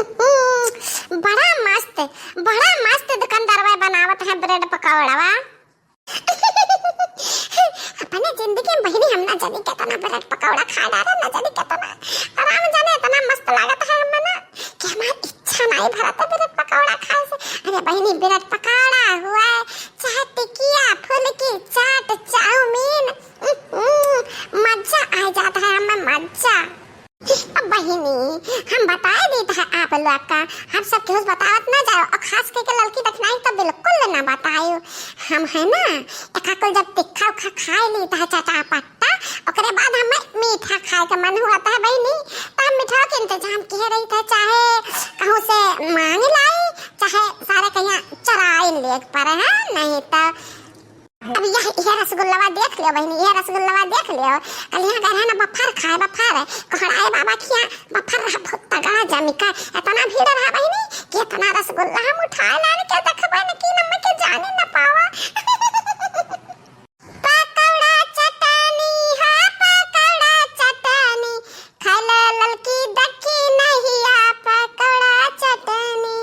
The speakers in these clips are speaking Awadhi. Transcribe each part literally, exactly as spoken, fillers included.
हम्म, बड़ा मस्त, बड़ा मस्त दुकानदारवा बनावत है ब्रेड पकौड़ावा। अपने जिंदगी में बहिनी हम ना जानी केतना ब्रेड पकौड़ा खा डारे, ना जानी केतना। राम जाने एतना मस्त लागत है हमें ना कि हमार इच्छा नाहीं भरत है ब्रेड पकौड़ा खाए से। अरे बहिनी, ब्रेड पकौड़ा हुआ, चाहे टिकिया, फुलकी, चाट, चाउमीन, उहुं, मजा आ जात है हमें, मजा। अब बहिनी, हम बताए देत है आप लोग का, हम सब केहू से बतावत ना जाओ, और खास करके ललकी दखिनाई तो बिल्कुल ना बतायो। हम है ना, एका कुल जब तिक्खा उक्खा खाए ली त है चटापट्टा, ओकरे बाद हमें मीठा खाए का मन हुआ था बहिनी, तो हम मीठा के इंतजाम किए रही था, चाहे कहूँ से मांग लाई, चाहे सारे कहीं चराए ले पड़े हैं, नहीं तो अब यह, यह रसगुल्लावा देख लियो बहिनी, यह रसगुल्लावा देख लियो। कल यहाँ गए रहे ना बफर खाए, बफर। कोहड़ाए बाबा खिया बफर रहा बहुत तगड़ा जमी का। इतना भीड़ रहा बहिनी कि इतना रसगुल्ला हम उठाए लान के देखबे न कि नम्मे के जानी न पावा। पकौड़ा चटनी हा, पकौड़ा चटनी, खाला ललकी दखिनहिया पकौड़ा चटनी।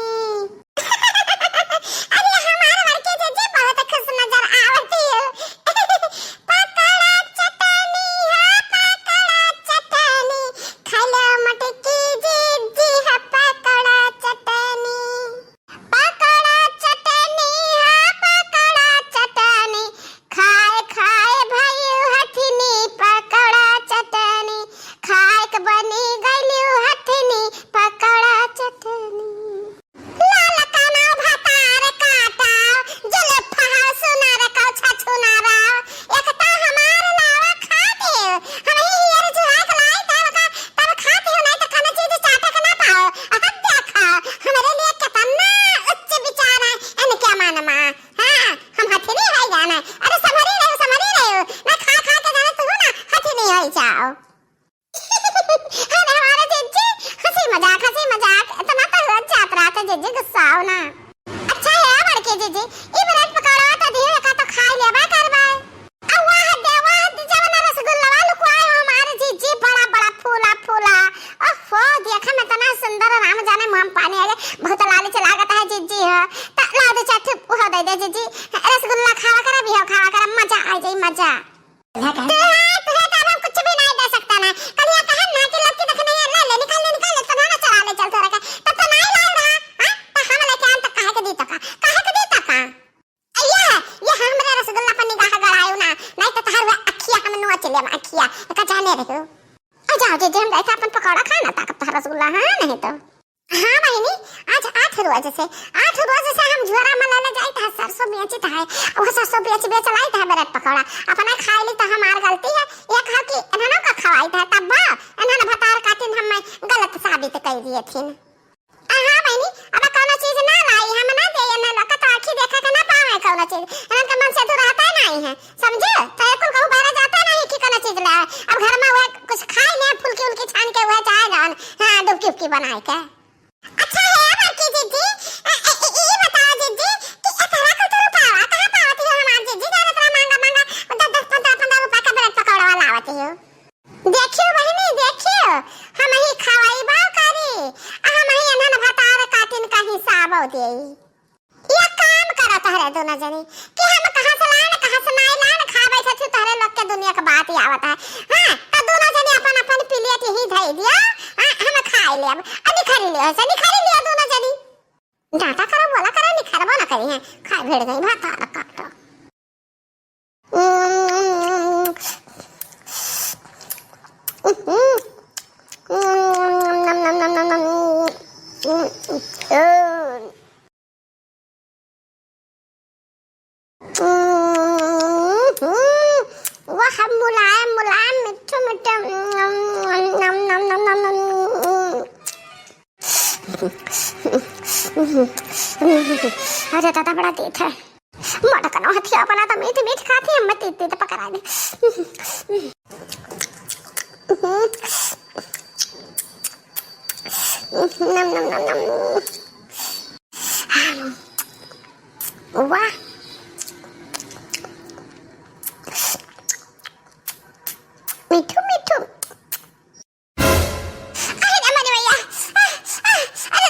अरे हमार बड़के जीजी बहुत खुश नजर आवती हो। पकौड़ा चटनी हा, पकौड़ा चटनी, खाला मोटकी जीजी हा पकौड़ा चटनी। पकौड़ा चटनी हा, पकौड़ा चटनी, खाए खाए भइउ हथिनी पकौड़ा चटनी, खाए के बनी गइलिउ हथिनी पकौड़ा चटनी। लाल काना भतार काटा, जुल्फा सुनार कौ छछुनारा, एक तो हमार लावा खा दे, हम ही हियर जुहाक लाई तब का, तब खा दे, नहीं तो खाना चीज चाटे के ना पाओ। अब देखा, हमरे लिए कितना उच्च विचार है इनके मन में। हाँ, हम हथिनी है जाना। अरे संभरी रहो, संभरी रहो, ना खा खा के जाना तू ना हथिनी हो जाओ। अरे हमारे जीजी, हंसी मजाक, हंसी मजाक, इतना तो हो जात रहा था जीजी, गुस्सा हो ना। अच्छा है बड़के जीजी, ई ब्रेड पकौड़ा तो दियो, एका तो खाई लेबा करबा। आ वाह दे, वाह दे, जवन रसगुल्लावा लुकवाए हो हमारे जीजी, बड़ा बड़ा फूला फूला। ओफो, देखे में इतना सुंदर, राम जाने मुंह में पानी आ गया, बहुत लालच लागत है जीजी हो। त ला दे चार ठो उहो दे दे जीजी, रसगुल्ला खावा करे, भी हो खावा करे, मजा आ जाई मजा। तुहे, तुहे तो अब हम कुछ भी नहीं दे सकता ना। कल यहाँ कहे ना कि लड़की देख नहीं है, ले ले, निकाल ले, निकाल ले, तो ना चला ले, चल तोरा के। तब तो नहीं लाए रहा, हाँ? तो हम लेके आन तो काहे के दी तो का? काहे के दी तो का? अय्या, ये हमरे रसगुल्ला पर निगाह गड़ायो ना, नहीं तो तहर हुआ अखिया हम नोच लेम, अखिया, एका जाने रहो। आ जाओ जीजी, हम जाए थे अपन पकौड़ा खाए ना, ताकत तहर रसगुल्ला, हाँ, नहीं तो। हाँ बहिनी, आज आठ रोज से, आठ रोज से हम झोरा में ले ले जाइत है, सरसों बेचित है, वो सरसों बेच बेच लाइत है ब्रेड पकौड़ा, अपना खाए ली तो हमार गलती है, ये कहा कि इन्हनों का खवाइत है, तब वो इन्हन भतार काटिन हमें गलत साबित कर दिए थिन। आ, हाँ बहिनी, अब कौनो चीज ना लाई, हम ना दे, ना लौका तो आँखी देखे के ना पावे कौनो चीज, इन्हन के मन से दूर रहता ही नहीं है, समझे? तो ये कुल कहूँ बाहर जाता नहीं कि कौनो चीज ले आवे। अब घर में वह कुछ खाए ले, फुल्की उल्की छान के वह चाहे जान, हाँ, डुबकी उबकी बनाए के। अच्छा है बड़की जीजी, अ, अ, ई, ई बताओ जीजी कि एकरा को तो रुपया कहाँ पावत हो हमार जीजी, जाने इतना महंगा महंगा दस दस पन्द्रह पन्द्रह रुपया का ब्रेड पकौड़ा वाला आवत हो। देखियो बहिनी, देखियो, हम ही खवाई बाव करी, आ हम ही इन्हन भतार काटिन का हिसाब देई। ये काम करो तहरे दोनों जनी कि हम कहाँ से लान, कहाँ से नाई लान, खा बैठे थी, तहरे लोग के दुनिया के बात ही आवत है। हाँ, तो दोनों जनी अपन अपन प्लेट यही धई दियो, हाँ, हम खाई लेब। आ निखरी लियो, से निखरी लियो दोनों जनी। डांटा करो, बोला करो, निखरबो ना करी है। खाए भिड़ गई, भात आ रखा तो। वाह, मुलायम मुलायम, मिट्ठू मिट्ठू। अरे दादा, बड़ा तीत है। मोटकनो हथिया बना तो मीठ मीठ खाती है, मैं तीत तीत पकड़ा दे। नम, नम, नम, नम। वाह। मिठू, मिठू। अरे रे मरे भैया। आ, आ, अरे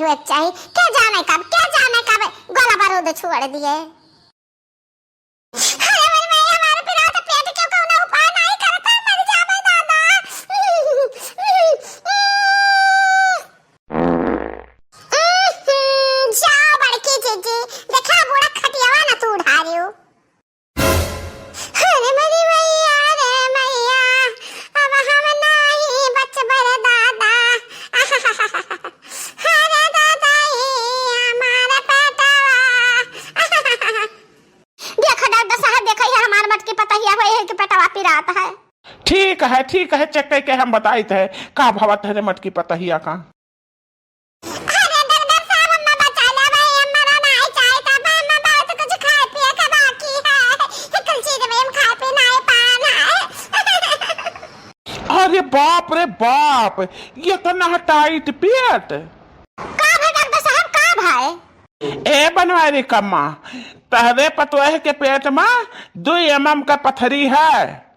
हुए के चाही। के जाने कब, के जाने कब गोला बारूद छोड़ दिए। अरे मोरी माई, हमारे पिरात पेट क्यों कौनो उपाय नहीं करता, मर जाबे दादा। जा बड़की जीजी, देखा बूढ़ा खटियावा ना तू उठारियो। अरे मोरी मैया रे मैया, अब हम नाही बचबे रे दादा। अरे दादा, ई हमार पेटवा। देखा डॉक्टर साहब, देखा, ये हमार मटकी पतहिया होए है कि पेटवा पिरात है। ठीक है, ठीक है, check करके हम बताइत है का भवत है रे मटकी पतहिया का। अरे डॉक्टर साहब, अम्मा बचा ले भाई, अम्मा ना नहीं चाहिए था, अम्मा बहुत कुछ खाए पिए के बाकी है, कुल चीज में हम खाए पी नहीं पाना है। अरे बाप रे बाप, ये तो ना tight पेट। का भाई डॉक्टर साहब, का भाई? ए बनवारी कम्मा, तहरे पतोह के पेट मा दुई एमएम का पथरी है।